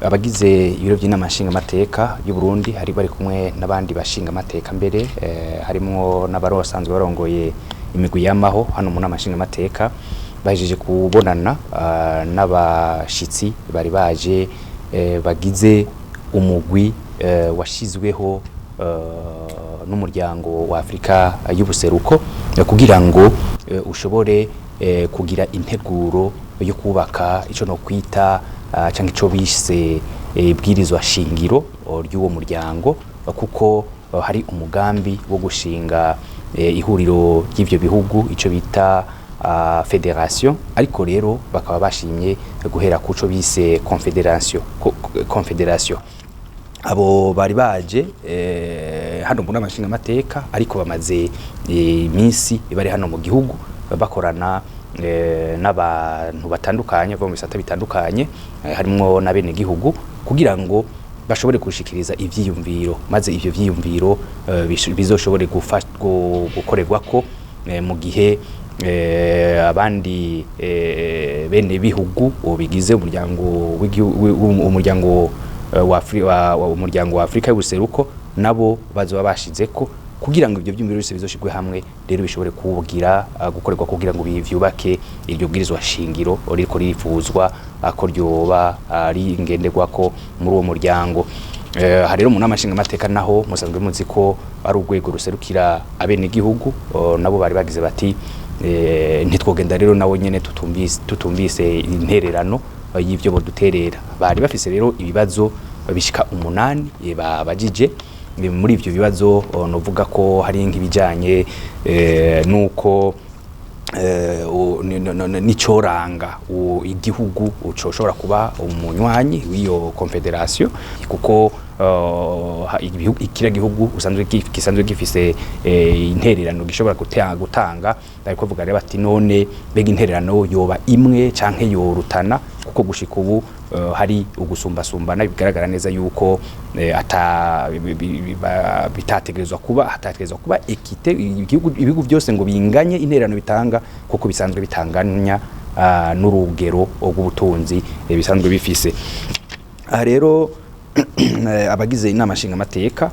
Abagize ibiro by'inama nshingamateka y'u Burundi hari bari kumwe n'abandi bashingamateka mbere, harimwo n'abari basanzwe barongoye imigwi yamaho hano mu nama nshingamateka, bahejeje kubonana n'abashitsi bari baje, bagize umugwi washizweho n'umuryango wa Afrika y'ubuseruko, kugira ngo ushobore kugira integuro yo kubaka ico no kwita canke ico bise ibwirizwa shingiro ry'uwo muryango, kuko hari umugambi wo gushinga ihuriro ry'ivyo bihugu, ico bita fédération. Ariko rero bakaba bashimye guhera kuco bise confédération. Confédération, abo bari baje hano mu nama nshingamateka, ariko bamaze iminsi bari hano mu gihugu bakorana n'abantu batandukanye bo mu bisata bitandukanye, harimwo n'abene gihugu, kugira ngo bashobore gushikiriza ivyiyumviro, maze ivyo vyiyumviro bizoshobore gukorerwako mu gihe abandi bene bihugu bigize umuryango umuryango wa umuryango wa Afrika y'ubuseruko nabo bazoba bashizeko, kugira ngo ivyo vyiyumviro byose bizoshirwe hamwe rero bishobore kugira gukorerwa kugira ngo vyubake iryo bwirizwa shingiro ririko ririfuzwa ko ryoba ari ngenderwako muri uwo muryango. Aha rero mu nama nshingamateka naho musanzwe muzi ko ari urwego ruserukira abenegihugu, nabo bari bagize bati ntitwogenda rero nabo nyene tutumvise intererano y'ivyo boduterera. Bari bafise rero ibibazo bishika 8 babajije. Muri ivyo bibazo novuga ko hari nk'ibijanye nuko n'icoranga igihugu ucoshobora kuba umunywanyi w'iyo confédération, kuko kiriya gihugu usanzwe gisanzwe gifise intererano gishobora gutanga. Ariko vuga rero bati none mbega intererano yoba imwe canke yorutana, kuko gushika ubu hari ugusumbasumbana bigaragara neza yuko ata bitategerezwa kuba, hatategerezwa kuba équité, ibihugu byose ngo binganye intererano bitanga, kuko bisanzwe bitanganya n'urugero rw'ubutunzi bisanzwe bifise. Aha rero abagize inama nshingamateka,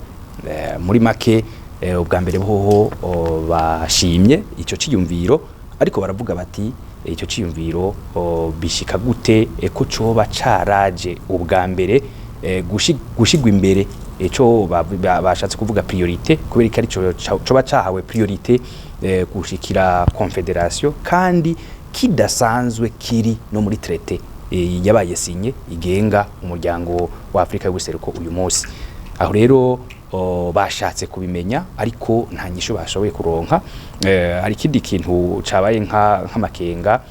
muri make, ubwa mbere hoho bashimye ico ciyumviro, ariko baravuga bati ico ciyumviro bishika gute ko coba caraje ubwa mbere gushigwa imbere, ico bashatse kuvuga priorité, kubera ko arico coba cahawe priorité gushikira confédération, kandi kidasanzwe kiri no muri traité yabaye signé igenga umuryango wa Afrika y'ubuseruko uyu munsi. Aho rero bashatse kubimenya, ariko nta nyishu bashoboye kuronka. Hari ikindi kintu cabaye nk'amakenga,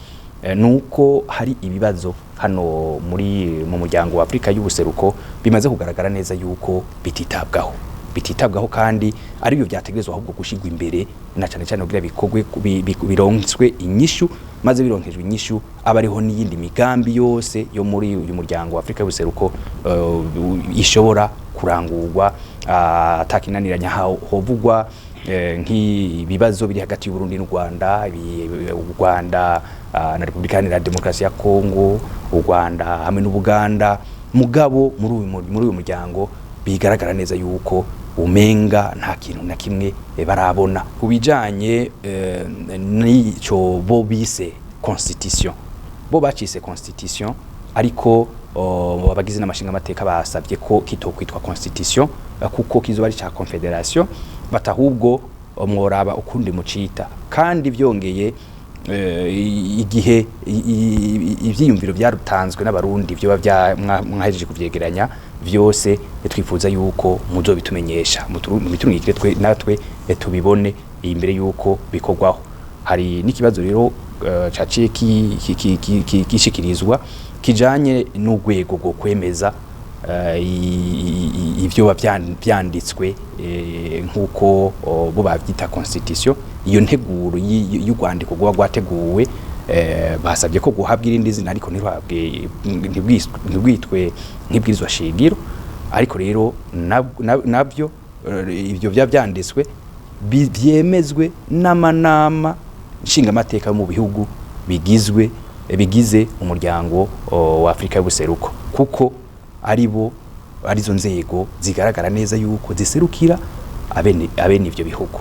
nuko hari ibibazo hano muri mu muryango wa Afrika y'ubuseruko bimaze kugaragara neza yuko bititabwaho, kandi aribyo byategerezwa ahubwo gushigwa imbere, na cane cane kugira bikorwe bironswe inyishu, maze bironkejwe inyishu aba ariho n'iyindi migambi yose yo muri uyu muryango wa Afrika y'ubuseruko ishobora kurangurwa atakinaniranya. Hovugwa nk'ibibazo biri hagati y'u Burundi n'u Rwanda, u Rwanda na Republika Iharanira Demokarasi ya Kongo, u Rwanda hamwe n'Ubuganda, mugabo muri uyu muryango bigaragara neza yuko umenga nta kintu na kimwe barabona ku bijanye n'ico bo bise constitution. Bo bacise constitution, ariko abagize n'amashinga amateka basabye ko kitokwitwa constitution, kuko kizoba ari ca confédération, batahubwo mworaba ukundi mucita. Kandi byongeye, igihe ivyiyumviro byarutanzwe n'abarundi vyoba mwahejeje kuvyegeranya vyose, twifuza yuko muzobitumenyesha, mubitumwikire twe natwe tubibone imbere yuko bikorwaho. Hari n'ikibazo rero caciye kishikirizwa kijanye n'urwego rwo kwemeza ivyo vyanditswe nk'uko bo bavyita constitution. Iyo nteguro y'urwandiko rwoba rwateguwe, basabye ko guhabwa irindi zina, ariko ntirwitwe nk'ibwirizwa shingiro. Ariko rero nabyo ivyo vyanditswe vyemezwe n'amanama nshingamateka yo mu bihugu bigize umuryango wa Afrika y'ubuseruko, kuko aribo arizo nzego zigaragara neza yuko ziserukira abene ivyo bihugu.